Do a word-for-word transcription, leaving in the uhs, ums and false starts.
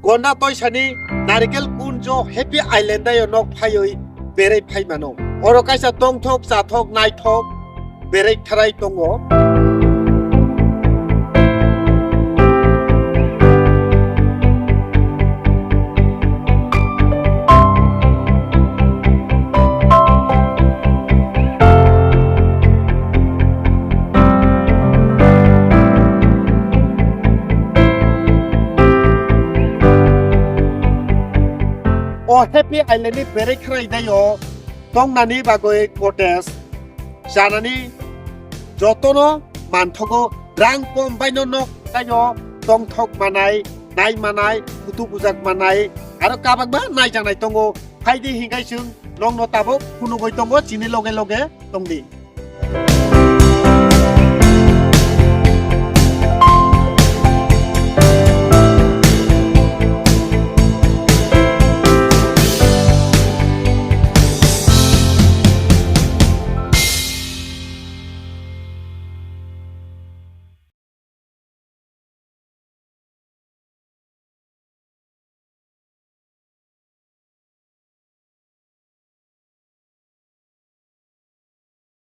Gonda Toisani Narikel Kunjo Happy Island o nok phaiwi berei phai mano. Oro kaisa tongthok, chathok, naithok berei tharai tongo. O Happy Island ni berei khwrai dai o tongnani bagwi cottage, chanani jotono manthogo, rang kom baino nok taio tongthok manai, nai manai, kutu bujak manai, aro kabangma naijaknai tongo. Phaidi hinkhai chwng nokno tabuk phunugwi tongo, chini loge loge tongdi.